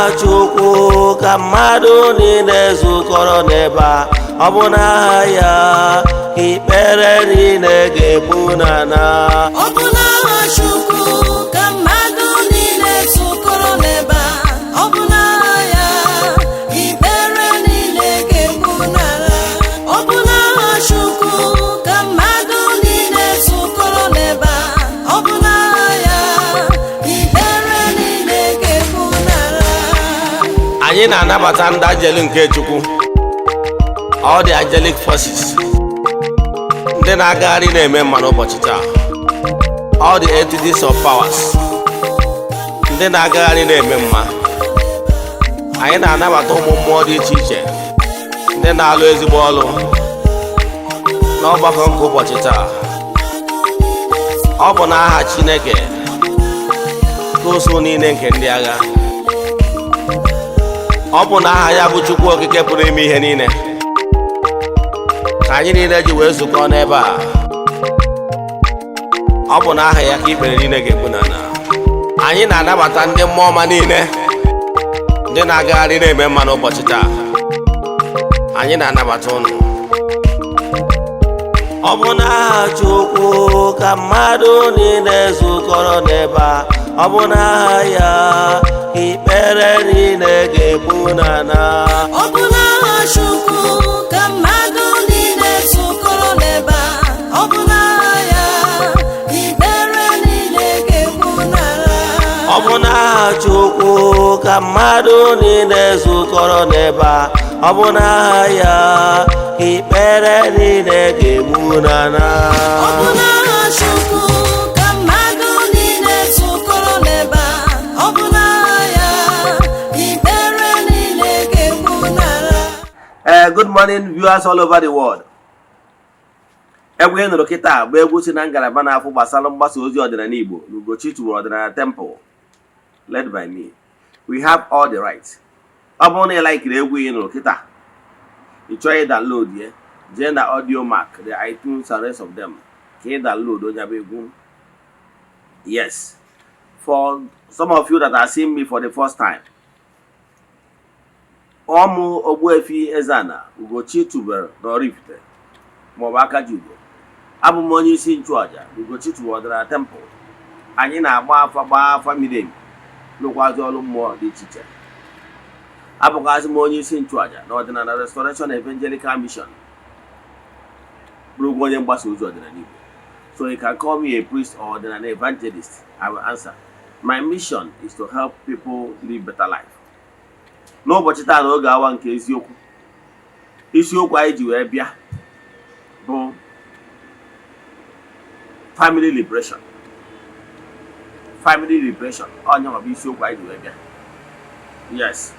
n'aha Chukwu ka mmadụ niile zukọrọ n'ebe a. Ọ bụ n'aha ya ka ikpere niile ga-egbu n'ala. Ọ bụ n'aha Chukwu ka mmadụ niile zukọrọ n'ebe a. Ọ bụ n'aha ya ikpere niile ga-egbu n'ala. Ọ bụ n'aha Chukwu ka mmadụ niile zukọrọ n'ebe a. Ọ bụ n'aha ya ikpere niile ga-egbu n'ala. Anyị na-anabata ndị angel nke Chukwu, all the angelic forces, ndị na-agagharị na-eme mma n'ụbọchị taa, all the entities of powers, ndị na-agagharị na-eme mma. Anyị na-anabata ụmụ mmụọ dị iche iche, ndị na-alụ ezigbo ọlụ n'ọgbakọ nke ụbọchị taa. Ọ bụ n'aha Chineke ka usuu niile nke ndị agha, ọ bụ na aha ya bụ Chukwu Okike pụrụ ime ihe niile, ka anyị niile ji wee zukọ n'ebe a. Ọ bụ na aha ya ka ikpere niile ga-egbu n'ala. Anyị na-anabata ndị mmụọ ọma niile, ndị na-agagharị na-eme mma n'ụbọchị taa. Anyị na-anabata ụnụ. Ọ bụ n'aha Chukwu ka mmadụ niile zukọrọ n'ebe a. Ọ bụ n'aha ya ka ikpere niile ga-egbu n'ala. Ọ bụ n'aha Chukwu ka mmadụ niile zukọrọ n'ebe a. Ọ bụ n'aha ya ikpere niile ga-egbu n'ala. Ọ bụ n'aha Chukwu ka mmadụ niile zukọrọ n'ebe a. Ọ bụ n'aha ya ka ikpere niile ga-egbu n'ala. Ọ bụ n'aha Chukwu ka mmadụ niile zukọrọ n'ebe a. Ọ bụ n'aha ya ikpere niile ga-egbu n'ala. Good morning, viewers all over the world. Egwu ị nụrụ kịta bụ egwu si na ngalaba na-afụ gbasara mgbasa ozi ọdịnala Igbo na Ugochi tubelu ọdịnala temple, led by me. We have all the rights. Ọ bụrụ na ị likeiri egwu ị nụrụ kịta, ị chọọ ị download ya, jee na Audiomack, the iTunes and rest of them, ka ị download onye bụ egwu. Yes, for some of you that are seeing me for the first time, ọmụ Ogbuefi Eze-Ana Ugochi tubelu n'Oraifite maọbụ Akajiugo. Abụ m onye isi nchụaja Ugochi tubelu ọdịnala temple. Anyị na-agba afa, gbaa afa miri emi, lụkwazị ọrụ mmụọ dị iche iche. Abụkwazị m onye isi nchụaja na Ọdịnala Restoration Evangelical Mission, bụrụkwa onye mgbasa ozi ọdịnala Igbo. So you can call me a priest or ọdịnala evangelist, I will answer. My mission is to help people live better life. N'ụbọchị taa, n'oge awa nke eziokwu, isiokwu anyị ji wee bịa bụ family liberation. Family liberation, onye bụ isiokwu anyị ji wee bịa. Yes,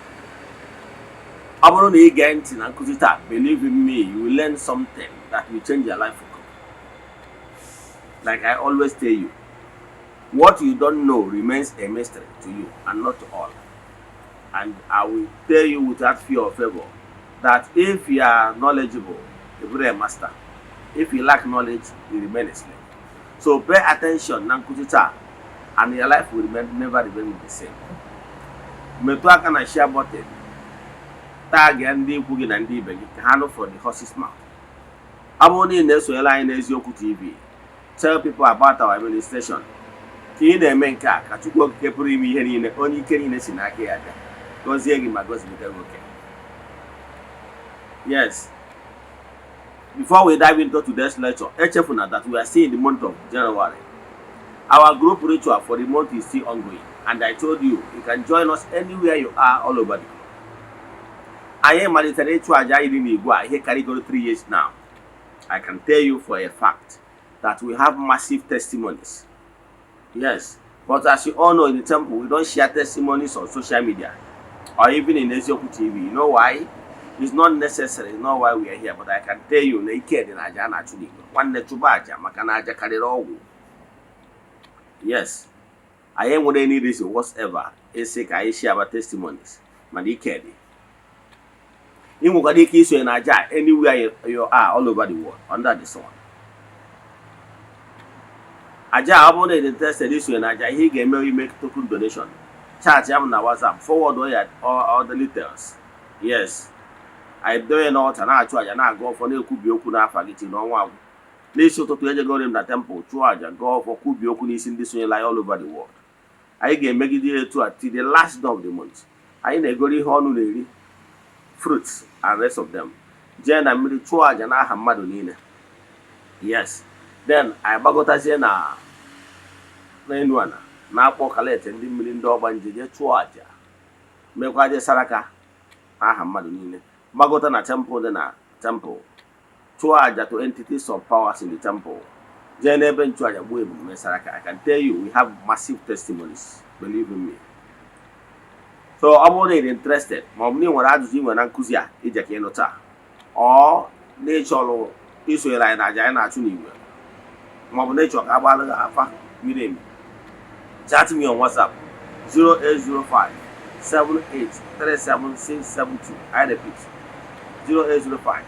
ọ bụrụ na ị gee ntị na nkụzi taa, believe in me, you will learn something that will change your life for good. Like I always tell you, what you don't know remains a mystery to you and not to all. And I will tell you without fear or favor that if you are knowledgeable, you are a master. If you lack knowledge, you remain a slave. So pay attention na nkụzi taa and your life will remain, never remain the same. Metụ aka na share button, tag ya ndị ikwu gị na ndị ibe gị ka ha nụ from the horse's mouth. Ọ bụrụ na ị na-esonyere anyị n'Eziokwu TV, tell people about our administration. Ka ị na-eme nke a, ka Chukwu Okike pụrụ ime ihe niile, onye ike niile si n'aka ya bịa, gọzie gị ma gọzibiga gị oke. Yes, before we dive into today's lecture, echefuna that we are still in the month of January. Our group ritual for the month is still ongoing, and I told you, you can join us anywhere you are all over the globe. Anyị malitere ịchụ aja iri na igwe a ihe karịgoro 3 years now. I can tell you for a fact that we have massive testimonies. Yes, but as you all know, in the temple, we don't share testimonies on social media or even in Eziokwu TV. You know why? It's not necessary. It's not why we are here. But I can tell you na ike dị na aja a na-achụ n'igwe. Nwanne, chụba aja, maka na aja karịrị ọgwụ. Yes, anyị enwere any reason whatsoever ịsị ka anyị share our testimonies, mana ike dị. Ị nwekwara ike isonye na aja anywhere you are all over the world under the sun. Aja a, ọ bụrụ na ị dị interested isonye na aja, ihe ị ga-eme, ime token donation. Chat ya m na WhatsApp, forward ya all the details. Yes, anyị doye n'altar, na-achụ àjà, na-agọ ọfọ, na-ekwubi okwu n'afa gị till n'ọnwa agwụ. N'isi ụtụtụ, ejegoro m na temple, chụọ àjà, gọọ ọfọ, kwubie okwu n'isi ndị sonyela anyị all over the world. Anyị ga-emegide ya etu a till the last day of the month. Anyị na-egoro ihe ọnụ na-eri, fruits and rest of them, jee na mmiri chụọ àjà n'aha mmadụ niile. Yes, then anyị gbagotazie na n'elu ala na-akpọ kalete ndị mmiri, ndị ọgbanje, jee chụọ àjà, mekwa je saraka n'aha mmadụ niile. Gbagota na temple dị na temple, chụọ àjà to entities of powers in the temple, jee n'ebe nchụàjà, gbuo ebube, saraka. I can tell you, we have massive testimonies, believe in me. So ọ bụrụ na ị dị interested, ma ọ bụ na ị nwere ajụjụ ị nwere na nkụzi a ije ka ịnụ taa, ọ na ị chọrọ isonyere anyị na aja anyị na-achụ n'igwe, ma ọ bụ na ị chọrọ ka a gbalụ gị afa miri emi, chat me on WhatsApp, 0805 7837672. I repeat, 0805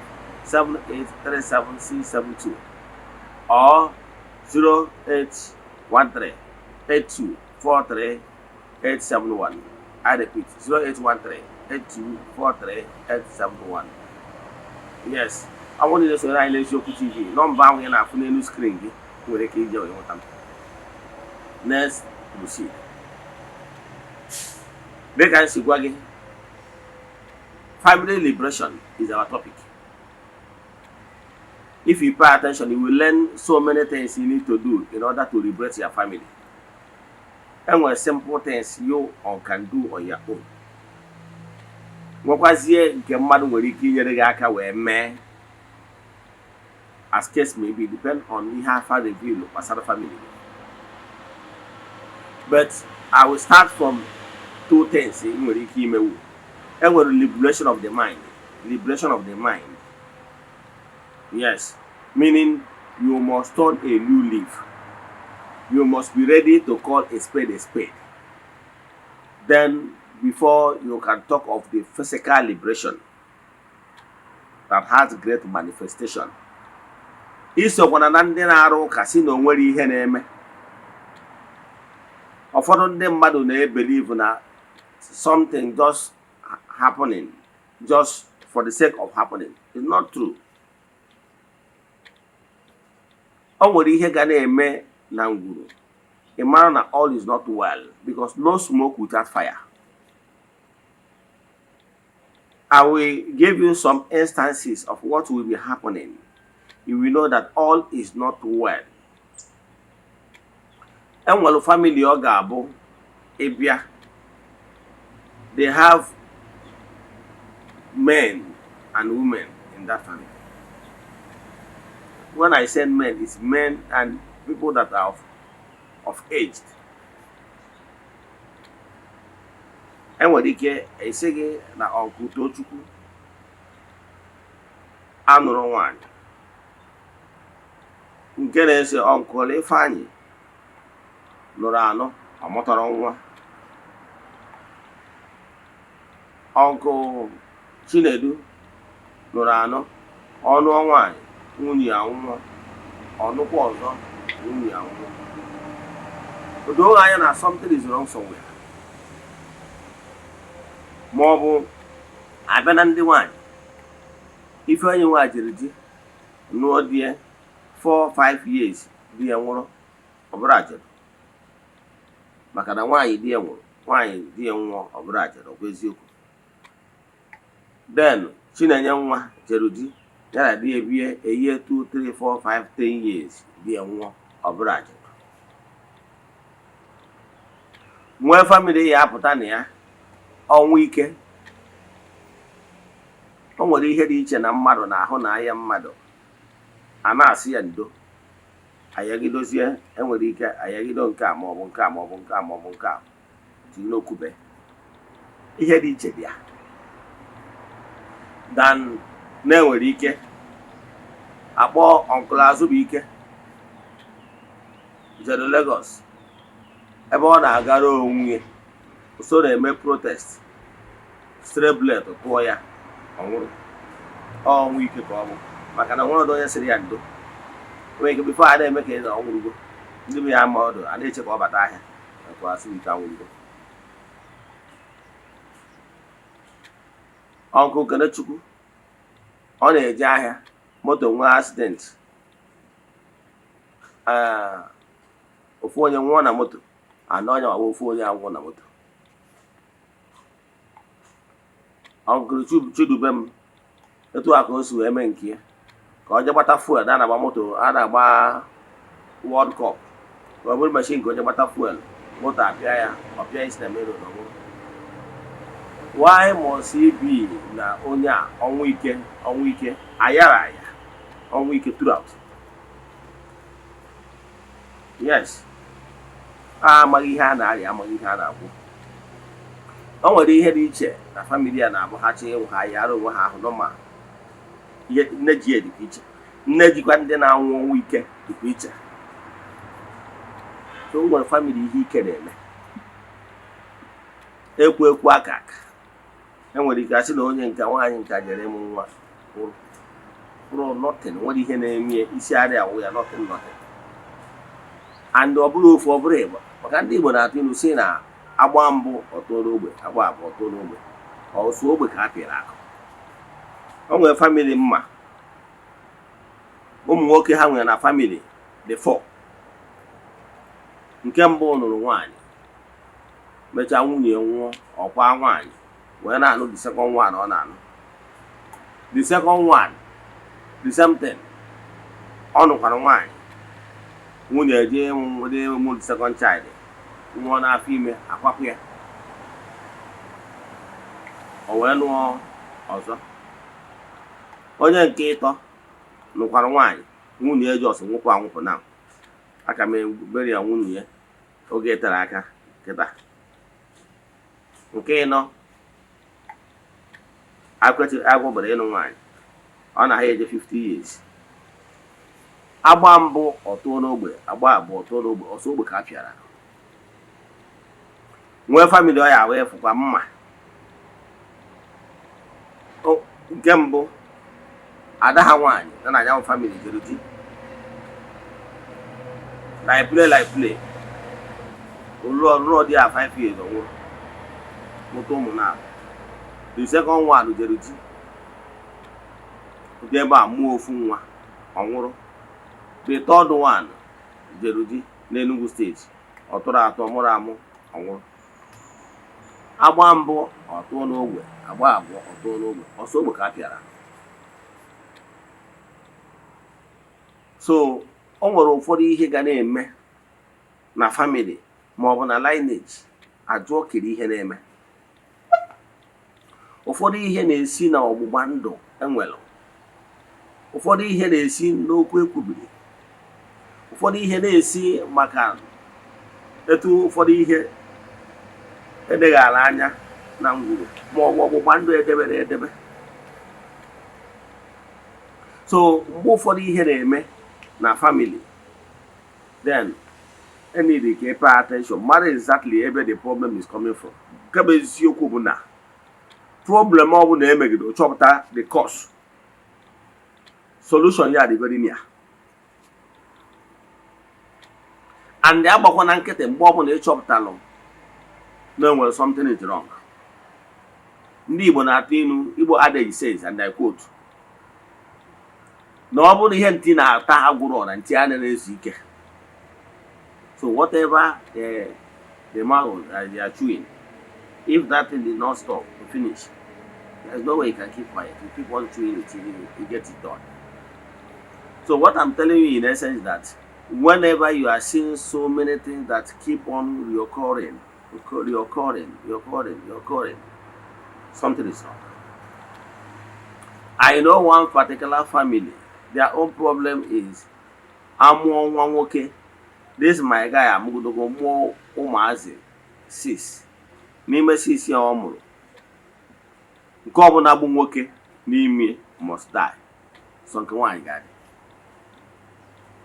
7837672 or 0813 8243 871. I repeat, 0813 8243 871. Yes, ọ bụrụ na ị na-esonyere anyị n'Eziokwu TV, nọmba ahụ ị na-afụ n'elu screen gị nwere ike ije wee nweta m. Next, proceed. Dịka m si gwa gị, family liberation is our topic. If you pay attention, you will learn so many things you need to do in order to liberate your family. Enwere simple things you all can do on your own, nwekwazie nke mmadụ nwere ike inyere gị aka wee mee, as case may be, depend on ihe afa reveal gbasara family gị. But I will start from two things ị nwere ike imewu. Enwere liberation of the mind. Liberation of the mind, yes, meaning you must turn a new leaf. You must be ready to call a spade a spade. Then before you can talk of the physical liberation that has great manifestation. Isokwana na ndị na-arụ ụka si na o nwere ihe na-eme. Ụfọdụ ndị mmadụ na-ebelieve na something just happening just for the sake of happening. It's not true. O nwere ihe ga na-eme na ngwuru, ị mara na all is not well, because no smoke without fire. I will give you some instances of what will be happening. You will know that all is not well. Enwere family ọ ga-abụ ịbịa, they have men and women in that family. When I say men, it's men and people that are of age. Enwere ike esi gị na Uncle Tochukwu anụrụ nwanyị, nke na-ese Uncle Ifeanyị nụrụ anụ, ọ mụtara nwa. Uncle Chinedu nụrụ anụ, ọnụọ nwaanyị, nwunye ya nwụọ, ọnụkwa ọzọ, nwunye ya nwụọ. O doo anya na something is wrong somewhere. Ma ọ bụ abịa na ndị nwanyị, Ifeanyi nwa jere di, nụọ di ya 4 5 years, di ya nwụrụ. Ọ bụrụ ajadu, maka na nwaanyị di ya nwụrụ, nwaanyị di ya nwụọ, ọ bụrụ ajadu, ọ bụ eziokwu. Then Chinenye nwa jere di, ya na di ya ebie eyie 2 3 4 5 10 years, di ya nwụọ, ọ bụrụ ajadu. Nwee family ya apụta na ya ọnwụ ike. O nwere ihe dị iche na mmadụ na-ahụ na anya mmadụ a na-asị ya ndo, ayagidozie. Enwere ike ayagido nke a, maọbụ nke a, maọbụ nke a, maọbụ nke a, tinye n'okwube. Ihe dị iche dị ya dan na-enwere ike akpọ Uncle Azụbụike jere Lagos ebe ọ na-agara onwe, so na-eme protest, stray bullet tụọ ya, ọ nwụrụ. Ọnwụ ike ka ọ bụ, maka na nwere onye sịrị ya ndo. Nwere ike before a na-eme ka ị na ọ nwụrụgo, ndị bụ ya ama ọdụ a na-eche ka ọ bata ahịa nakwa Azụbụike anwụrụgo. Uncle Kenechukwu, ọ na-eje ahịa, moto nwee accident. Ee, ofu onye nwụọ na moto, anọ onye ma ofu onye anwụọ na moto. Uncle Chidubem, etu a ka o si wee mee nke ya, ka ọ jee gbata fuel. A na-agba moto, a na-agba World Cup, ka ọ bụrụ machine ka o jee gbata fuel, moto apịa ya, ọ pịa isi na main road, ọ nwụrụ. Why must he be na onye a ọnwụ ike, ọnwụ ike ayara aya, ọnwụ ike throughout? Yes, a amaghị ihe a na-arịa, amaghị ihe a na-agwụ. O nwere ihe dị iche na family a na-abụ ha chọọ ịnwụ, ha yara onwe ha ahụ nọma. Ihe nne ji ya dịkwa iche, nne jikwa ndị na-anwụ ọnwụ ike dịkwa iche. So o nwere family ihe ike na-eme, ekwu ekwu aka aka. Enwere ike asị na onye nka nwaanyị nka jere ịmụ nwa, nwụrụ kwụrụ, nothing, nwere ihe na-eme isi arịa awụ ya, nothing, nothing. And ọ bụrụ ofu, ọ bụrụ ịgba, maka ndị Igbo na-atụ ilu si na agba mbụ ọtụọ n'ogbe, agba abụọ ọtụọ n'ogbe, ọsụ ogbe ka a pịrị akụ. O nwere family mma ụmụ nwoke ha nwere na family the four. Nke mbụ nụrụ nwaanyị, mechaa nwunye nwụọ, ọkwa nwaanyị wee na-anụ the second one. Ọ na-anụ the second one, the same thing, ọ nụkwara nwaanyị, nwunye jee mụ the second child, nwụọ n'afọ ime, akwapụ ya, o wee nụọ ọzọ. Onye nke ịtọ nụkwara nwaanyị, nwunye ya just nwụpụ anwụpụ na aka m ebere ya, nwunye ya oge tere aka kịta. Nke ịnọ agwụbara ịnụ nwaanyị, ọ na ha eje 50 years. Agba mbụ ọtụọ n'ogbe, agba abụọ ọtụọ n'ogbe, ọsọ ogbe ka a pịara. Nwee family ọ ya wee fụkwa mma. Nke mbụ, ada ha nwaanyị na na anyanwụ family jere di, like play like play, lụọ di ya 5 years, ọ nwụrụ, mụta ụmụ na. The second one jere di dị ebe a, mụọ ofu nwa, ọ nwụrụ. The third one jere di n'Enugu Steeti, ọ tụrụ atọ, mụrụ amụ, ọ nwụrụ. Agba mbụ ọ tụọ n'ogbe, agba abụọ ọ tụọ n'ogbe, ọsọ ogbe ka a pịara. So o nwere ụfọdụ ihe ga na-eme na family ma ọ bụ na lineage, ajụọ kiri ihe na-eme. Ụfọdụ ihe na-esi na ọgbụgba ndụ enwere, ụfọdụ ihe na-esi n'okwu ekwubiri, ụfọdụ ihe na-esi maka etu ụfọdụ ihe edeghara anya na ngwuru ma ọ bụ ọgbụgba ndụ edebere edebe. So mgbe ụfọdụ ihe na-eme na family, then e need ka ị pay attention, mara exactly ebe the problem is coming from. Nke bụ eziokwu bụ na problem ọ bụla emegide, chọpụta the cause, solution ya dị very near. And agbakwa na nkịtị mgbe ọbụla ị chọpụtalụ na enwere something is wrong. Ndị Igbo na-atụ ilu, Igbo adage says, and I quote, na ọ bụrụ ihe ntị na-ata agwụrụ na ntị anaghị ezu ike. So whatever the mouth that they are chewing, if that thing did not stop to finish, there is no way you can keep quiet. You keep on chewing it till you get it done. So what I'm telling you in essence, that whenever you are seeing so many things that keep on reoccurring, reoccurring, reoccurring, reoccurring, something is wrong. I know one particular family, their own problem is amụọ nwa nwoke. This my guy amụgodogo, mụọ ụmụazị 6. N'ime 6 ya ọ mụrụ, nke ọbụla bụ nwoke n'ime must die, so nke nwaanyị ga-adị.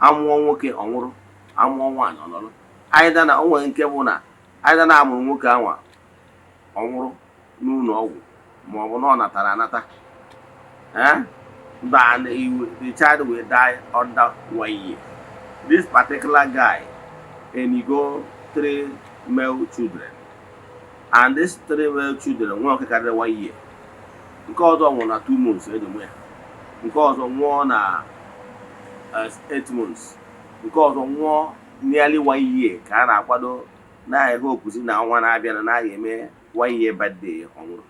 Amụọ nwoke, ọ nwụrụ; amụọ nwaanyị, ọ nọrọ. Either na o nwere nke bụ na either na amụrụ nwoke anwa, ọ nwụrụ n'ụlọ ọgwụ, ma ọ bụ na ọ natara anata, eh? And the child will die under one year. This particular guy enigo three male children, and these three male children, nwa nwoke karịrị one year. Nke ọzọ nwụrụ na 2 months eji mụ ya. Nke ọzọ nwụọ na 8 months. Nke ọzọ nwụọ nearly one year ka a na-akwado na hope na ọnwa na-abịa na naghị eme one year birthday, ọ nwụrụ.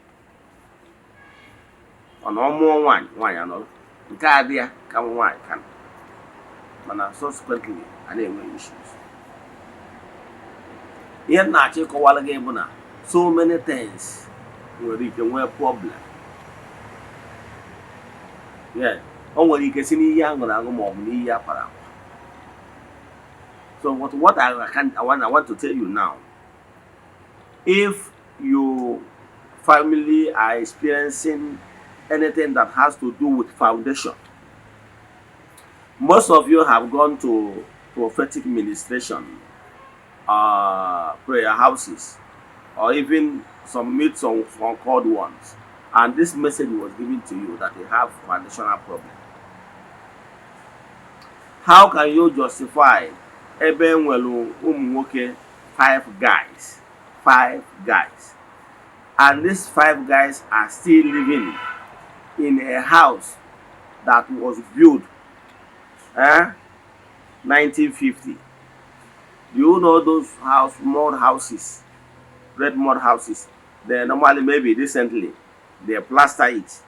Ọ na ọ mụọ nwaanyị, nwaanyị anọrọ nke a dị ya ka nwaanyị ka nọ, mana subsequently a na-enwe issues. Ihe m na-achọ ịkọwara gị bụ na so many things nwere ike nwee problem. Yeah, o nwere ike si n'iyi a ṅụrụ aṅụ ma ọ bụ n'iyi a kwara akwa. So what I want to tell you now, if your family are experiencing anything that has to do with foundation, most of you have gone to prophetic ministration, prayer houses, or even some meet some called ones, and this message was given to you that you have foundational problem. How can you justify ebe enwere ụmụ nwoke five guys, five guys, and these five guys are still living in a house that was built 1950? Do you know those house, mud houses, red mud houses? They normally, maybe recently they plaster it,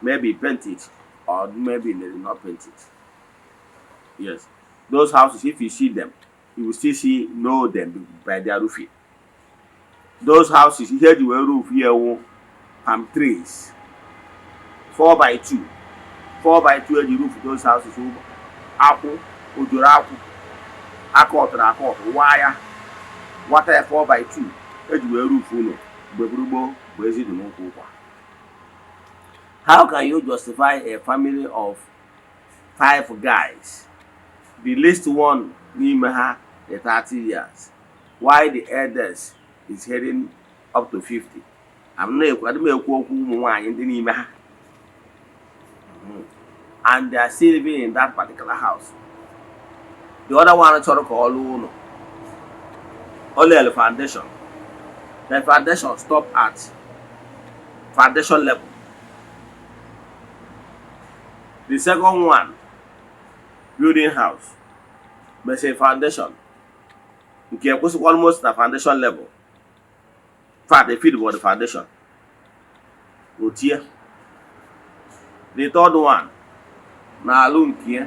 maybe paint it, or maybe they did not paint it. Yes, those houses, if you see them, you will still see, know them by their roofing. Those houses, ihe eji wee roof here wụ palm trees, 4 by 2, 4 by 2 eji roof those houses wụ akwụ ojoro, akwụ akọtụrụ akọtụ, waa ya, wata ya 4 by 2 eji wee roof ụlọ mgbe gburugburu bụ ezi dị n'ụkwụ ụkwa. How can you justify a family of five guys, the least one n'ime ha dị 30 years, while the eldest is heading up to 50? I'm not adị m ekwu okwu ụmụ nwaanyị ndị n'ime ha, and they are still living in that particular house. The other one chọrọ ka ọ lụọ ụlọ, ọ lere foundation. The foundation stop at foundation level. The second one building house mesịrị foundation nke kwụsịkwa almost na foundation level. In fact, the feed for the foundation otie. The third one na-alụ nke ya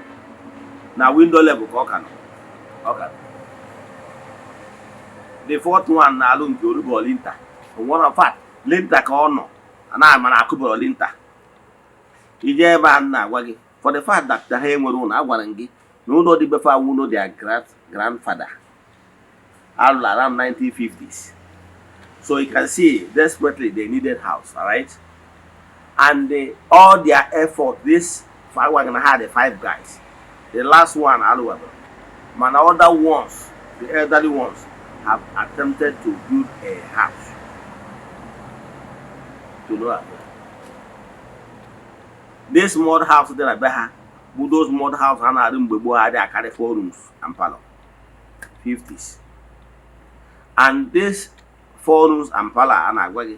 na window level ka ọ ka nọ, ọ ka nọ. The fourth one na-alụ nke orubo lintel. One of fact, lintel ka ọ nọ ana, mana akụbọrọ lintel. Ije ebe a m na-agwa gị, for the fact that ha enwere ụlọ, agwara m gị na ụlọ dị befe awụ ụlọ their great grandfather alụrụ around 1950s. So you can see desperately they needed house, all right? And all their effort, this five gonna had the five guys, the last one alụwabere, mana other ones, the elderly ones, have attempted to build a house to no avail. This mud house dị na be ha bụ those mud house ha na-arụ mgbe gboo, ha dị akarị four rooms and parlor, 50s. And this four rooms and parlor a na-agwa gị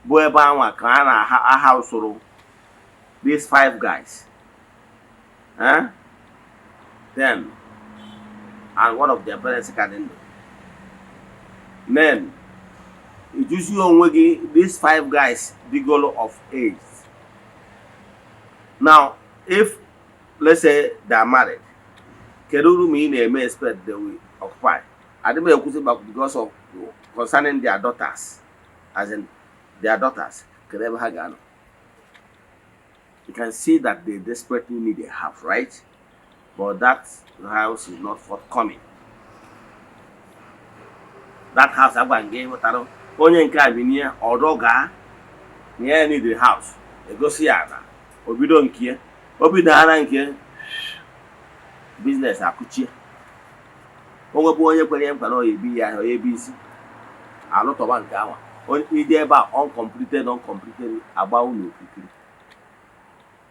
bụ ebe anwa ka a na-ahausụrụ these five guys, eh? Then and one of their parents ka dị ndụ. Men ijuzi onwe gị, these five guys digolo of age now. If let's say they are married, kedu room ị na-eme expect they will occupy? Adị m ekwuzi because of concerning their daughters, as in their daughters, kedu ebe ha ga-anọ? You can see that they desperately need a house, right? But that house is not forthcoming. That house, agwa gị, hụtara onye nke a binie ọdọ gaa na ya need a house, egosi ya na obido nke ya, o bidoghara nke business akụchie. O nwekwa onye kwere ya nkwa na ọ ya ebi ya ahịa, ọ ya ebi isi alụtọba nke ahụ. Ije ebe a, uncompleted, uncompleted, agba ụlọ okirikiri.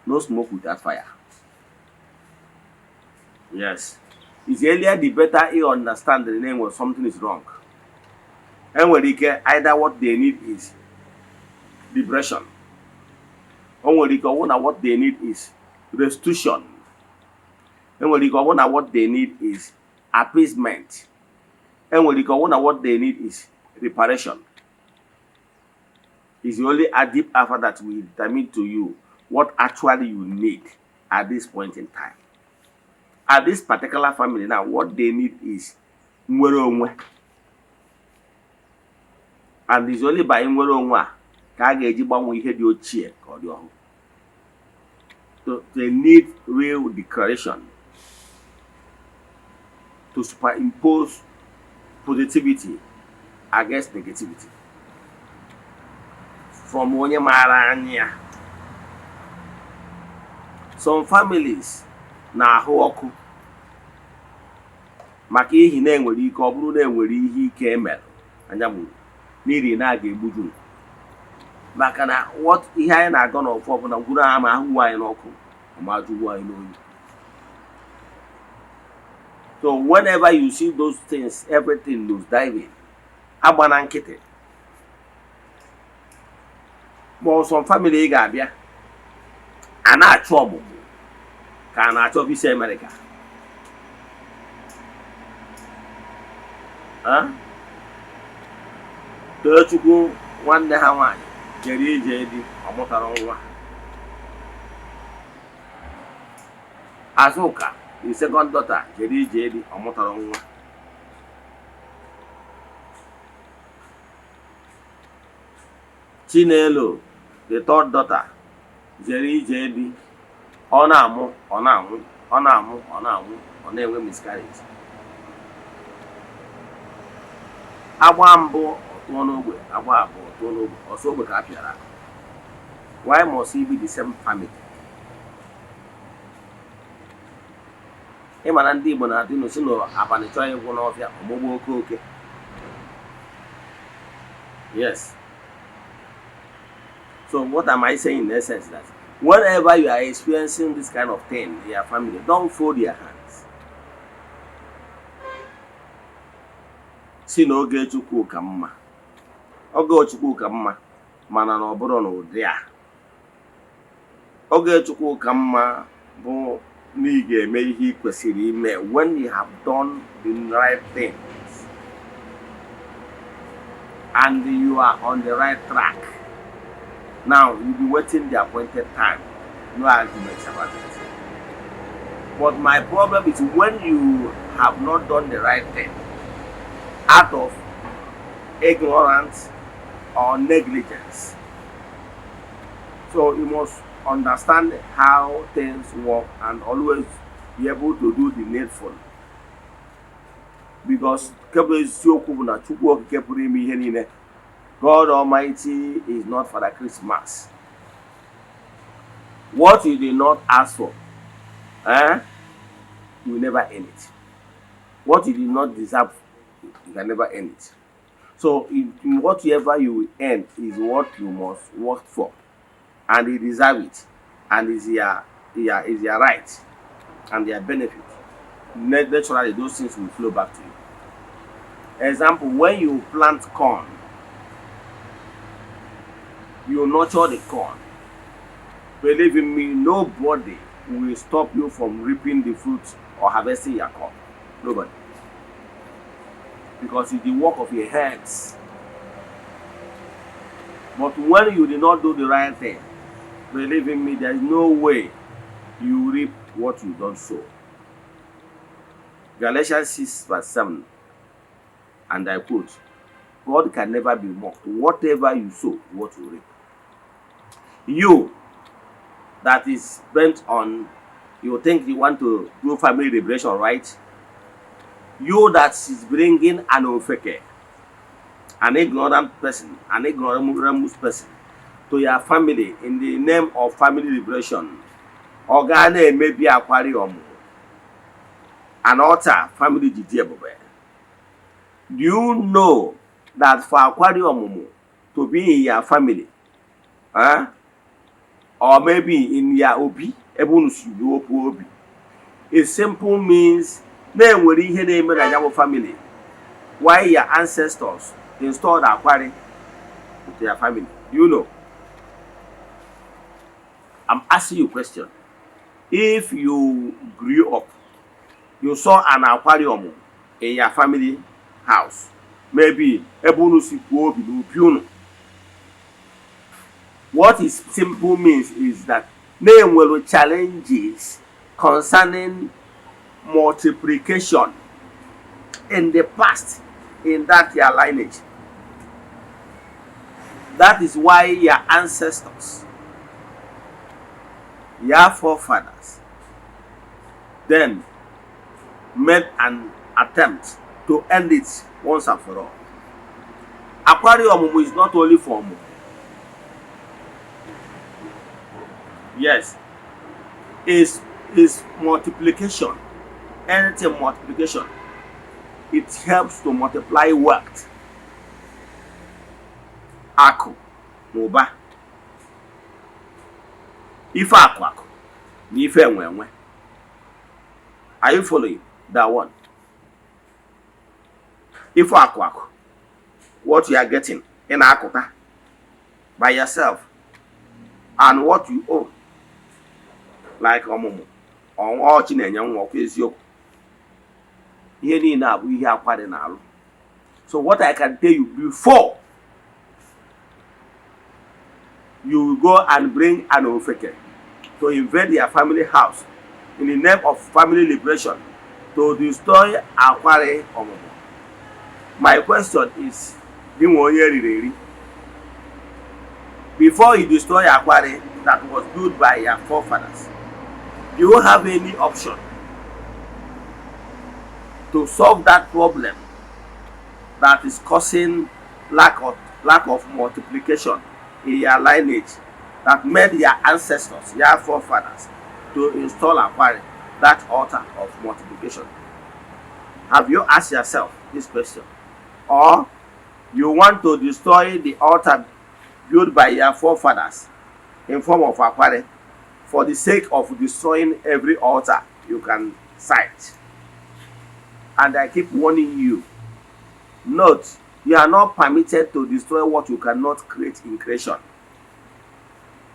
No smoke without fire. Yes, is earlier the better. You understand the name when something is wrong. Enwere ike either what they need is liberation. O nwere ike ọ bụrụ na what they need is restitution. Enwere ike ọ bụrụ na what they need is appeasement. Enwere ike ọ bụrụ na what they need is reparation. Is only a deep afa that will determine to you what actually you need at this point in time. At this particular family now, what they need is nwere onwe, and is only by nwere onwe a ka a ga-eji gbanwee ihe dị ochie ka ọ dị ọhụrụ. So they need real declaration to superimpose positivity against negativity from onye maara anya ya. Some families na-ahụ ọkụ maka ihi na enwere ike ọ bụrụ na enwere ihe ike emere anya gburu n'ihi na a ga-egbuju maka na what ihe anyị na-agọ n'ọfọ ọbụla gwuru ama ahụwu anyị n'ọkụ ma jụgbu anyị n'oyi. So whenever you see those things, everything nose diving, agba na nkịtị. Ma ọ some family ị ga-abịa a na-achọ ọmụmụ ka a na-achọ visa America. Tochukwu nwanne ha nwaanyị jere ije di, ọ mụtara nwa. Azụka, the second daughter, jere ije di, ọ mụtara nwa. Chinelo, the third daughter, jere ije di, ọ na-amụ, ọ na-anwụ, ọ na-amụ, ọ na-anwụ, ọ na-enwe miscarriage. Agba mbụ ọ tụọ n'ogbe, agba abụọ ọ tụọ n'ogbe, ọsọ ogbe ka a pịara aka. Why must it be the same family? Ị ma na ndị Igbo na-atụ inu si na abalị chọọ ịgwụ n'ọfịa, ọgbọgba oke oke. Yes. So what am I saying in essence? That whenever you are experiencing this kind of thing in your family, don't fold your hands. Si na oge Chukwu ka mma. Oge Chukwu ka mma, mana na ọ bụrụ na ụdị a. Oge Chukwu ka mma bụ na ị ga-eme ihe ị kwesịrị ime when you have done the right things and you are on the right track. Now you be waiting the appointed time. No arguments about it. But my problem is when you have not done the right thing out of ignorance or negligence. So you must understand how things work and always be able to do the needful. Because nke bụ eziokwu bụ na Chukwu Okike pụrụ ime ihe niile, God Almighty is not Father Christmas. What you did not ask for, you will never earn it. What you did not deserve, you can never earn it. So in whatever you will earn is what you must work for, and you deserve it, and is your right and their benefit. Naturally, those things will flow back to you. Example, when you plant corn, you nurture the corn. Believe in me, nobody will stop you from reaping the fruit or harvesting your corn. Nobody. Because it's the work of your hands. But when you did not do the right thing, believe in me, there is no way you reap what you don't sow. Galatians 6 verse 7, and I quote, God can never be mocked. Whatever you sow, what you reap. You that is bent on, you think you want to do family liberation, right? You that is bringing an ofeke, an ignorant person, an ignorant person to your family in the name of family liberation, ọ ga na-emebi akwari ọmụmụ, an altar family ji dị ebube. Do you know that for akwari ọmụmụ to be in your family, or maybe in your obi, ebe unu si okwu obi, it simple means na enwere ihe na-eme na ya bụ family why your ancestors installed akwari into your family? Do you know? I'm asking you a question. If you grew up, you saw an aquarium in your family house, maybe ebe unu si kwuo obi n'obi unu. What is simple means is that na-enwere challenges concerning multiplication in the past in that your lineage. That is why your ancestors, your forefathers, then made an attempt to end it once and for all. Akwari ọmụmụ is not only for ọmụmụ. Yes, is multiplication. Anything multiplication. It helps to multiply wealth. Akụ na ụba. Ife akụ akụ na ife enwe enwe. Are you following that one? Ife akụ akụ, what you are getting, ị na-akụta by yourself, and what you own, like ọmụmụ, ọchị na-enye nwa ọkwa eziokwu. Ihe niile a bụ ihe akwari na-alụ. So what I can tell you, before you go and bring an ofeke to invade your family house in the name of family liberation to destroy akwari ọmụmụ, my question is, gị nwe onye riri eri, before you destroy akwari that was built by your forefathers, do you have any option to solve that problem that is causing lack of multiplication in your lineage that made your ancestors, your forefathers, to install akwari, that altar of multiplication? Have you asked yourself this question? Or you want to destroy the altar built by your forefathers in form of akwari for the sake of destroying every altar you can sight? And I keep warning you, note, you are not permitted to destroy what you cannot create in creation.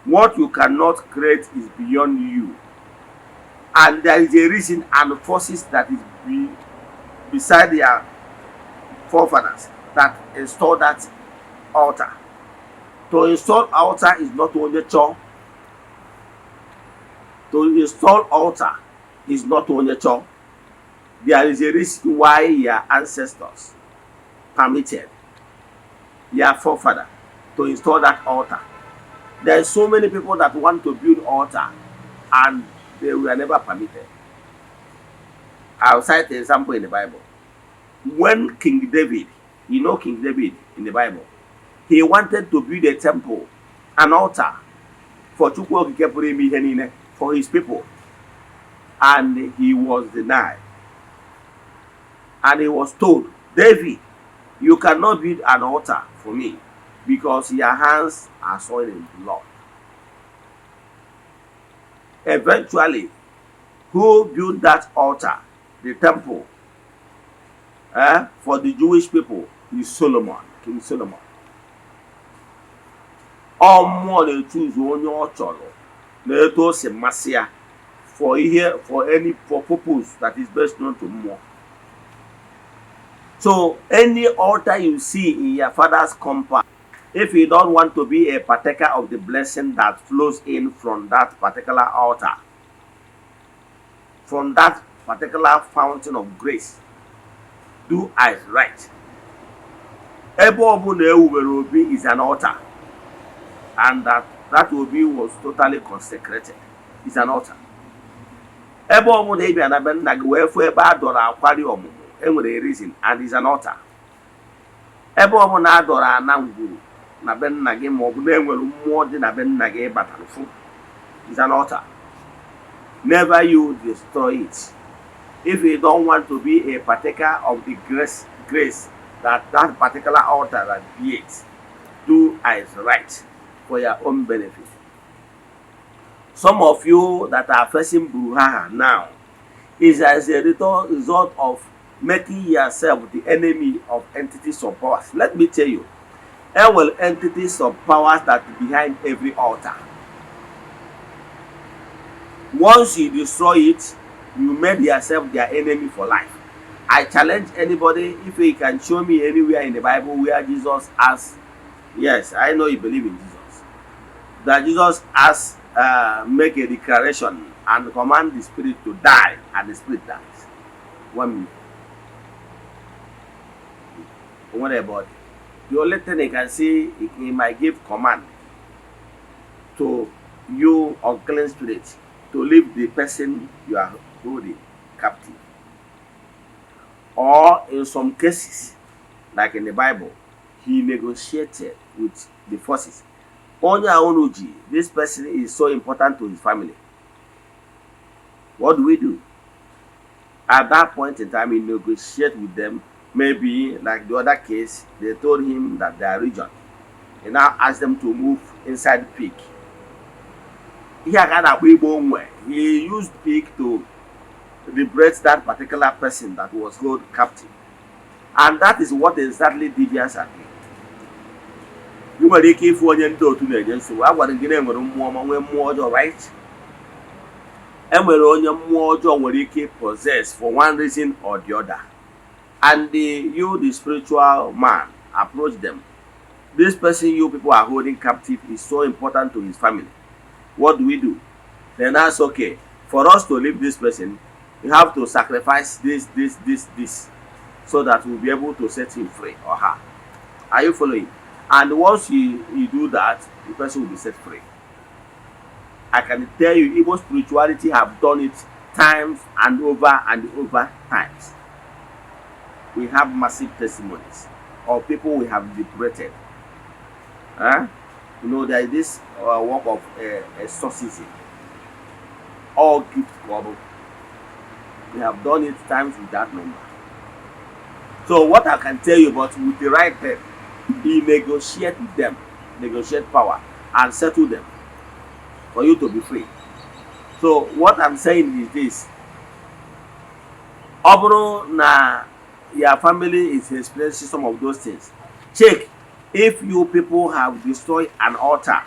What you cannot create is beyond you. And there is a reason and forces that is beside their forefathers that install that altar. To install altar is not only chore. To install altar is not only chore. There is a reason why your ancestors permitted your forefather to install that altar. There are so many people that want to build altar and they were never permitted. I'll cite an example in the Bible. When King David, you know King David in the Bible, he wanted to build a temple, an altar for Chukwu Okike pụrụ ime ihe niile, for his people. And he was denied. And he was told, "David, you cannot build an altar for me because your hands are soiled in blood." Eventually, who built that altar, the temple, for the Jewish people is Solomon, King Solomon. Ọ mmụọ na-echuzu onye ọ chọrọ na etu o si masị ya for ihe, for any, for purpose that is best known to mmụọ. So any altar you see in your father's compound, if you don't want to be a partaker of the blessing that flows in from that particular altar, from that particular fountain of grace, do as right. Ebe ọbụla ewubere obi is an altar, and that obi was totally consecrated is an altar. Ebe ọbụla ị bịa na be nna gị wee fụ ebe a dọrọ akwari ọmụmụ, enwere a reason and is an altar. Ebe ọbụla a dọrọ ana ngwuru na be nna gị, ma ọ bụ na enwere mmụọ dị na be nna gị batara fụ, is an altar. Never you destroy it if you don't want to be a partaker of the grace that that particular altar radiates. Do as right for your own benefit. Some of you that are facing brouhaha now is as a result of making yourself the enemy of entities of powers. Let me tell you, there will entities of powers that behind every altar. Once you destroy it, you made yourself their enemy for life. I challenge anybody if he can show me anywhere in the Bible where Jesus asked, yes, I know you believe in Jesus, that Jesus asked, make a declaration and command the spirit to die, and the spirit dies. 1 minute. What about it? The only thing he can say, he might give command to you unclean spirit to leave the person you are holding captive. Or in some cases, like in the Bible, he negotiated with the forces. Onye a unu ji, this person is so important to his family. What do we do? At that point in time, he negotiate with them. Maybe, like the other case, they told him that they are legion. He now asked them to move inside the pig. Ihe a ka a na-akpọ igbo onwe. He used pig to liberate that particular person that was held captive. And that is what exactly deviants are doing. Ị nwere ike ịfụ onye ndị otu na-enye nsogbu. A gwara gị na enwere mmụọ ma nwee mmụọ ọjọọ, right? E nwere onye mmụọ ọjọọ nwere ike possess for one reason or the other. And you, the spiritual man, approach them. This person you people are holding captive is so important to his family. What do we do? Then that's okay. For us to leave this person, you have to sacrifice this, this, this, this, so that we'll be able to set him free or her. Are you following? And once you do that, the person will be set free. I can tell you, Igbo spirituality have done it times and over times. We have massive testimonies of people we have liberated. Huh? There is this work of exorcism, all gift couple. We have done it times with that number. So what I can tell you about with the right help, he negotiate with them, negotiate power and settle them for you to be free. So what I'm saying is this: ọ bụrụ na your family is experiencing some of those things, check if you people have destroyed an altar.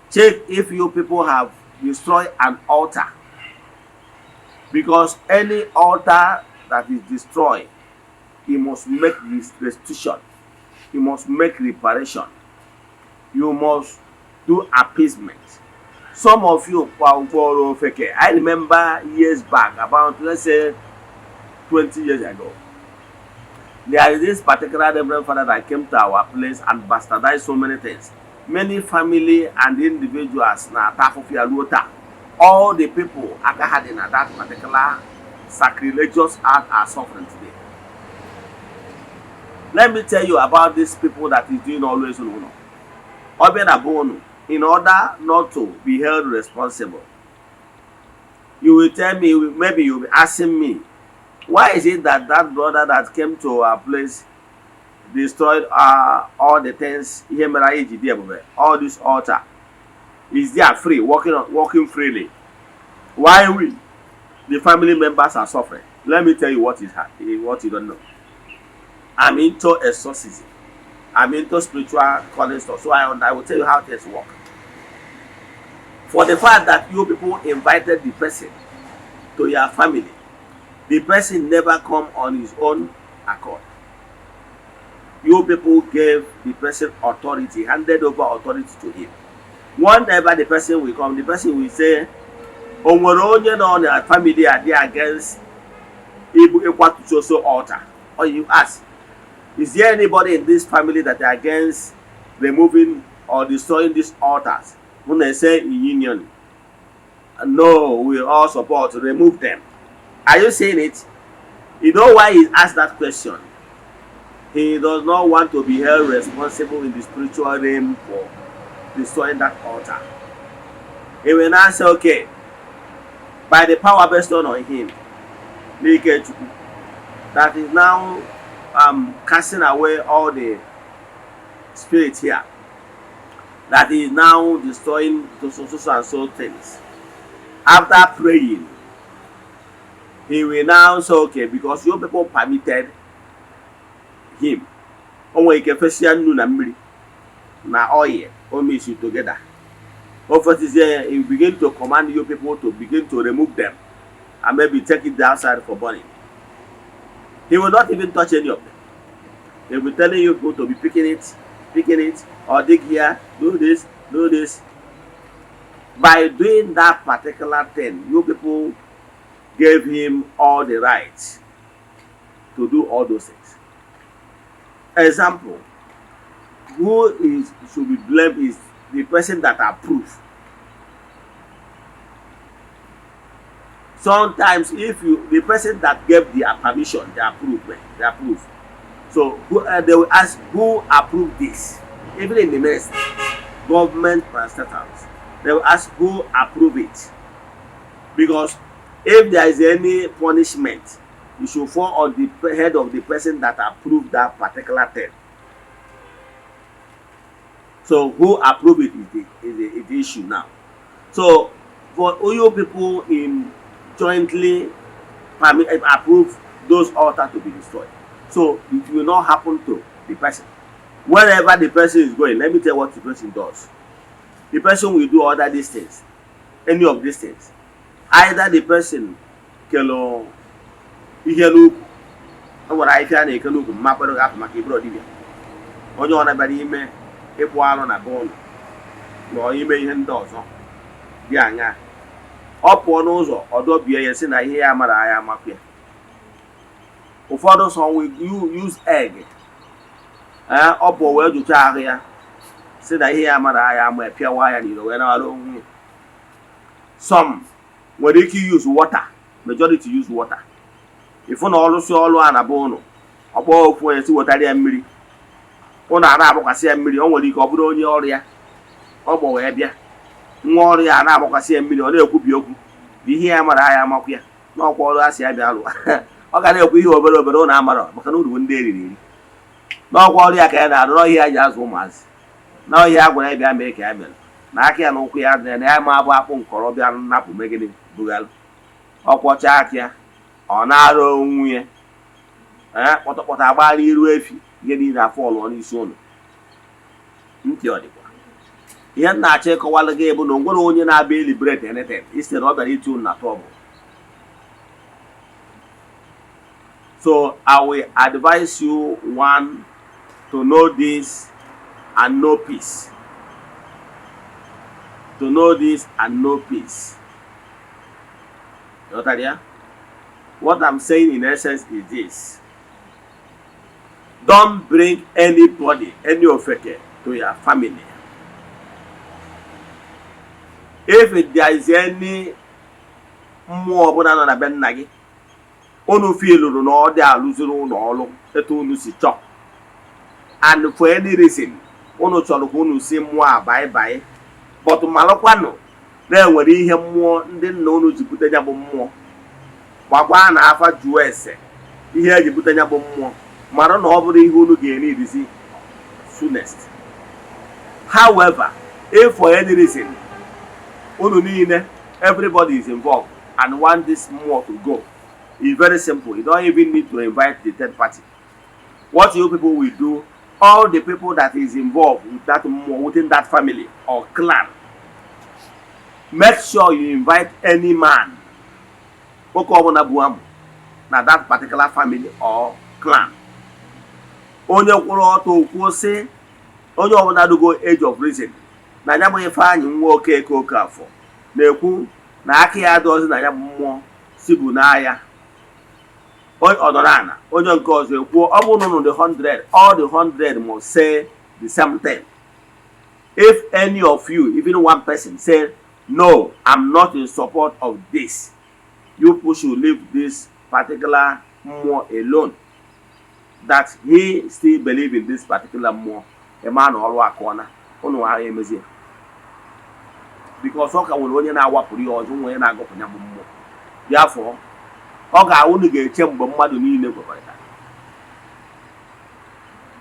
Check if you people have destroyed an altar. Because any altar that is destroyed, you must make restitution. You must make reparation. You must do appeasement. Some of you kpọrọ ofeke. I remember years back, about, let's say, 20 years ago, there is this particular reverend father that came to our place and bastardized so many things. Many family and individuals na-ata afụfụ ya ruo taa. All the people aka ha dị na that particular sacrilegious act are suffering today. Let me tell you about these people that is doing always n'ụlọ. Ọ bịa na be unu, in order not to be held responsible, you will tell me, maybe you will be asking me, why is it that that brother that came to our place destroyed all the things ihe mere anyị ji dị ebube, all this altar is there free, working freely? Why we, the family members, are suffering? Let me tell you what is what you don't know. I'm into exorcism. I'm into spiritual calling stuff, so I will tell you how things work. For the fact that you people invited the person to your family, the person never come on his own accord. You people gave the person authority, handed over authority to him. Whenever the person will come, the person will say, "O nwere onye nọ na family a dị against ibu ịkwatu so so altar?" Or you ask, "Is there anybody in this family that are against removing or destroying these altars?" When they say in union, "No, we all support, remove them." Are you seeing it? You know why he asked that question? He does not want to be held responsible in the spiritual realm for destroying that altar. He will now say, okay, by the power bestowed on him, n'ike Chukwu, that is now casting away all the spirits here, that is now destroying so, so, so and so things. After praying, he will now say, okay, because your people permitted him. O nwere ike fesia nnu na mmiri na oil o mix together. O fetizie ya, he begin to command you people to begin to remove them and maybe take it outside for burning. He will not even touch any of them. He will be telling you people to be picking it, or dig here, do this, do this. By doing that particular thing, you people gave him all the rights to do all those things. Example, who is should be blamed is the person that approved. Sometimes if you the person that gave the permission, the approval, the approve. So who, they will ask who approved this. Even in the ministry, government parastatals, they will ask who approved it. Because if there is any punishment, it should fall on the head of the person that approved that particular thing. So who approved it is the issue now. So for Oyo people in jointly permit, approve those altars to be destroyed. So it will not happen to the person. Wherever the person is going, let me tell you what the person does. The person will do other these things, any of these things. Either the person kelo ihe n'ukwu, o nwere ahịhịa a na-eke n'ukwu mma kwere gị afọ maka iburu dibịa onye ọ na-abịara ime ịkpụ alụ na be ụlọ na ime ihe ndị ọzọ dị aṅaa, ọ pụọ n'ụzọ, ọ dọbie ya, si na ihe ya mara ya amakwa ya. Ụfọdụ sọ will use egg. Ee, ọ pụọ wee jụcha ahụ ya, si na ihe ya mara ya ama, pịawa ya n'iro wee nawara onwe ya. Some nwere ike use water, majority use water. Ịfụ na ọlụsị ọlụ a na be ụnụ, ọkpọ ofu onye si wetara ya mmiri, ụnụ a na-agbakwasị ya mmiri. O nwere ike ọ bụrụ onye ọrụ ya ọ gbọ wee bịa, nwa ọrụ ya a na-agbakwasị ya mmiri, ọ na-ekwubi okwu bụ ihe ya mara ya amakwu ya n'ọkwa ọrụ a si ya bịa lụọ. Ọ ga na-ekwu ihe obere obere, ụnụ amara, maka na uru bụ ndị eriri eri n'ọkwa ọrụ ya ka ya na-arụ n'ọhịa ya ji azụ ụmụazị n'ọhịa a gwara ya bịa mee ka ya mere na aka ya na ụkwụ ya dị na ya, ma abụ akpụ nkọrọ bịa napụ megide bughalụ ọkwọcha aka ya, ọ na-arụ onwe ya. Ee, kpọtọkpọtọ agbara iru efi, ihe niile afọ ọlụọ n'isi ụlọ ntị. Ọ dịkwa ihe m na-achọ ịkọwalụ gị bụ na o nwere onye na-abịa liberate anything instead ọ bịara iti unu na trouble. So I will advise you, one, to know this and know peace, to know this and know peace. Ghọtara ya? What I'm saying in essence is this: don't bring anybody, any ofeke, to your family. If there is any mmụọ ọbụla nọ na be nna gị unu filuru na ọ dị alụziri ụlọ ọrụ etu unu si chọọ, and for any reason unu chọrọ ka unu si mmụọ a bye bye, but malụkwanụ na enwere ihe mmụọ ndị nna unu ji bute ya bụ mmụọ, gbakwa na afa, jụọ ese ihe eji bute ya bụ mmụọ, mara na ọ bụrụ ihe unu ga-eri irizi soonest. However, if for any reason unu niile, everybody is involved and want this mmụọ to go, it's very simple. You don't even need to invite the third party. What you people will do, all the people that is involved with that mmụọ within that family or clan, make sure you invite any man, nwoke ọbụla bụ amụ na that particular family or clan, onye kwụrụ ọtọ kwuo sị, onye ọbụla dugo age of reason, na ya bụ Ifeanyị nwa Okeke Okafọ na-ekwu na aka ya adọzi na ya bụ mmụọ si bụ n'ahịa ọ nọrọ ana. Onye nke ọzọ ekwuo. Ọ bụrụ na unu dị 100, all the 100 must say the same thing. If any of you, even one person, say, "No, I'm not in support of this," you people should leave this particular mmụọ alone, that he still believe in this particular mmụọ. Ịma na ọrụ akụọna ụnụ agha emezie, because ọ ka nwere onye na-awapụrụ ya ọzọ, nwere onye na-agọpụ ya bụ mmụọ. Bịafọ ọ ga unu ga-eche mgbe mmadụ niile kwekọrịtara,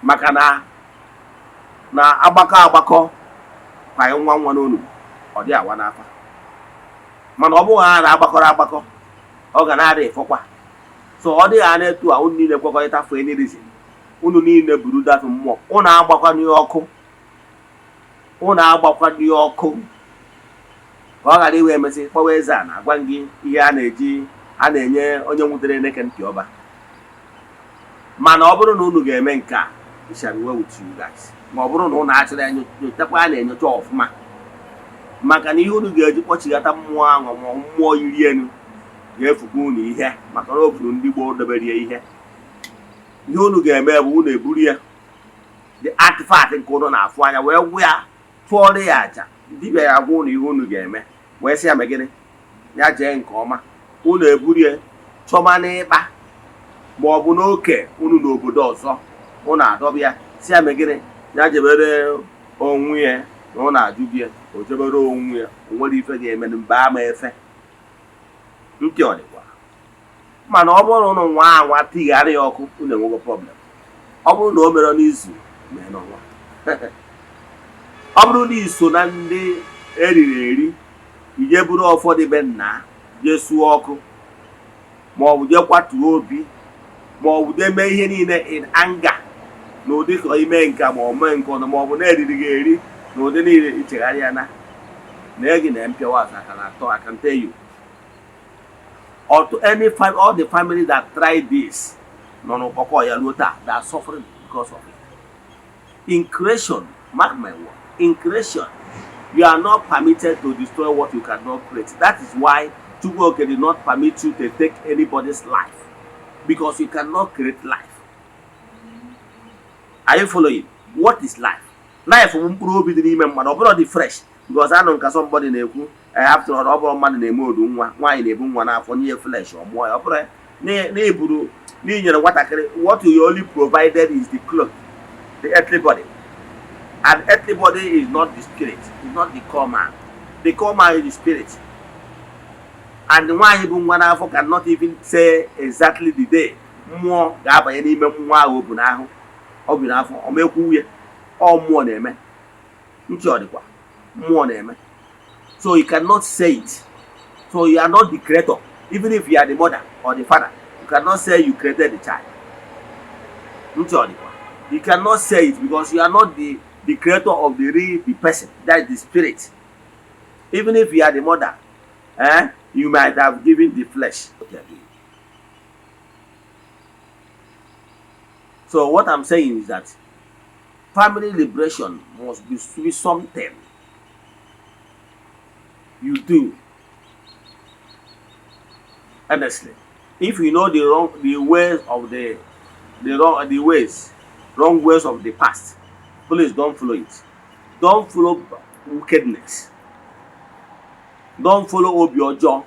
maka na na agbakọ agbakọ kwanye nwa nwa n'onu, ọ dị awa n'afa. Mana ọ bụghị ha na-agbakọrọ agbakọ, ọ ga na-adị ịfọkwa. So ọ dịghị anya etu a unu niile kwekọrịta, for any reason unu niile buru that mmụọ, unu agbakwana ya ọkụ, unu agbakwana ya ọkụ. Ka ọ ghara iwe emesị kpọwa eze a na-agwa gị ihe a na-eji a na-enye onye nwutere eneke ntị ọba. Mana ọ bụrụ na unu ga-eme nke a, it shall be well with you guys. Ma ọ bụrụ na unu achọrọ ya, nyochakwa a na-enyocha ọfụma, maka na ihe unu ga-eji kpọchighata mmụọ ahụ ma mmụọ yiri elu ga-efukwa unu ihe, maka na o furu ndị gboo dobere ya. Ihe unu ga-eme bụ unu eburu ya, the artifact nke unu na-afụ anya, wee gwụ ya, tụọrọ ya aja. Dibịa ya agwa unu ihe unu ga-eme, wee sị ya megịnị ya jee nke ọma. Unu eburu ya chọma n'ịkpa ma ọ bụ n'oke unu n'obodo ọzọ, unu adọba ya, si ya megịnị ya jebere onwe ya na unu ajụ gị ya, o jebere onwe ya. O nwere ife ga-eme mgbe ama efe ntị ọ dịkwa. Mana ọ bụrụ na unu nwa anwa tigharị ya ọkụ, unu enwego problem. Ọ bụrụ na o mere n'izu, mee n'ọnwa. Ọ bụrụ na iso na ndị eriri eri, ije buru ụfọdụ be nna jee suo ọkụ, ma ọ bụ jee kwatuo obi, ma ọ bụ jee mee ihe niile in anger, na ụdị ka ime nka ma ọ mee nke ọzọ, ma ọ bụ na-eriri gị eri na ụdị niile, ichegharị ya na gị na mpịawa azụ aka na atọ. I can tell you, or to any fam all the family that try this nọ n'ụkpọkọ ya ruo taa, they are suffering because of it. In creation, mark my word, in creation you are not permitted to destroy what you cannot create. That is why Chukwuoke did not permit you to take anybody's life, because you cannot create life. Are you following? What is life? Life bụ mkpụrụ obi dị n'ime mmadụ. Ọ bụrụ dị fresh, because anụ nka somebody na-ekwu, after all, ọ bụrụ mmadụ na-eme odu nwa, nwaanyị na-ebu nwa n'afọ nye flesh, ọ mụọ ya. Ọ bụrụ n'iburu n'inyere nwatakịrị, what you only provided is the cloth, the earthly body, and earthly body is not the spirit, is not the core man. The core man is the spirit. And nwaanyị bụ nwa n'afọ cannot even say exactly the day mmụọ ga-abanye n'ime nwa ahụ o bu n'ahụ, ọ bi n'afọ. Ọ mekwu nwunye, ọ mmụọ na-eme ntị, ọ dịkwa mmụọ na-eme. So you cannot say it. So you are not the creator. Even if you are the mother or the father, you cannot say you created the child. Ntị ọ dịkwa. You cannot say it because you are not the creator of the real the person, that is the spirit. Even if you are the mother, you might have given the flesh what you are doing. So what I'm saying is that family liberation must be something you do earnestly. If you know the ways of the wrong the ways wrong ways of the past, please don't follow it. Don't follow wickedness. Don't follow obi ọjọọ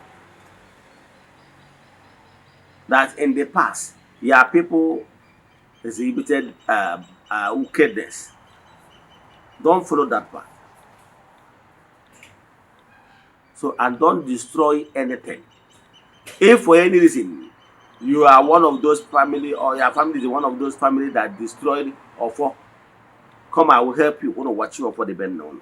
that in the past your people exhibited wickedness. Don't follow that path. So, and don't destroy anything. If for any reason you are one of those family or your family is one of those family that destroyed ọfọ, come, I will help you. Unu wachi ọfọ dị be nna unu,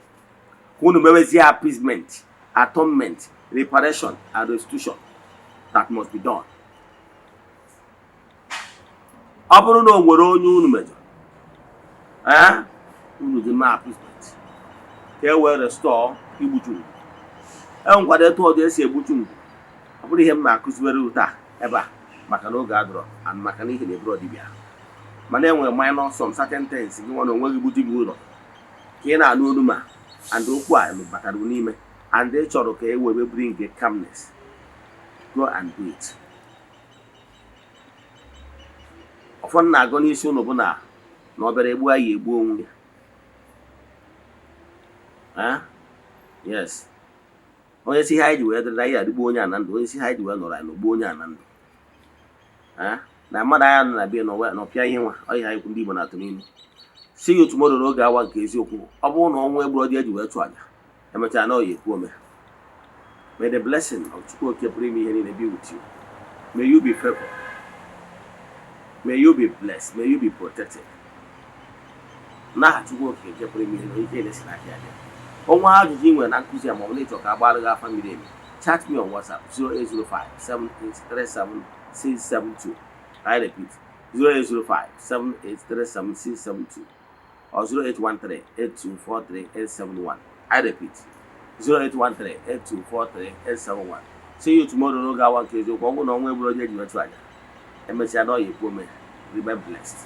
unu mewezie appeasement, atonement, reparation and restitution that must be done. Ọ bụrụ na o nwere onye unu mejọrọ, ee, unu dị mma appeasement ka e wee restore igbuchu ngwu. E nwekwara etu ọdụ esi egbuchu ngwu. Ọ bụrụ ihe m na-akụziwere taa ebe a, maka na oge adọrọ and maka na ihe na-eburu dibịa, mana enwere minor some certain things gị nwa na onwe gị bụ dibịa ụlọ ka ị na-anụ olu ma and okwu a batara n'ime and ị chọrọ ka e wee bring calmness, go and do it. Ụfọdụ na-agụ n'isi ụnụ bụ na ọ bịara egbu anyị egbu onwe ya. Yes, onye si ihe anyị ji wee dịrị anyị adịgbu onye a na ndụ, onye si ihe anyị ji wee nọrọ anyị n'ogbu onye a na ndụ, na mmadụ anya nọ na bia nọpịa ihe nwa ọ ihe anyị ndị Igbo na-atụ n'ilu. See you tomorrow n'oge awa nke eziokwu. Ọ bụrụ na ọnwa egburu ọdị eji wee chụ aja emechaa na ọ ya ekwu ome. May the blessing of Chukwu Okike pụrụ ime ihe niile be with you. May you be favored. May you be blessed. May you be protected. N'aha Chukwu Okike nke pụrụ ime ihe na ike na-esi n'aka ya bịa. Ọnwa ajụjụ ị nwere na nkụzi a, ma ọ bụ na ịchọ ka a gbara gị afa miri emi, chat me on WhatsApp 0805 7837 672. I repeat, 0805 7837 672 or 0813 8243 871. I repeat, 08138243871. See you tomorrow n'oge awa nke eziokwu. Ọ bụrụ na ọnwa egburu onye ji wetụ aja, emesịa na ọ ya ekwu ome. Remain blessed.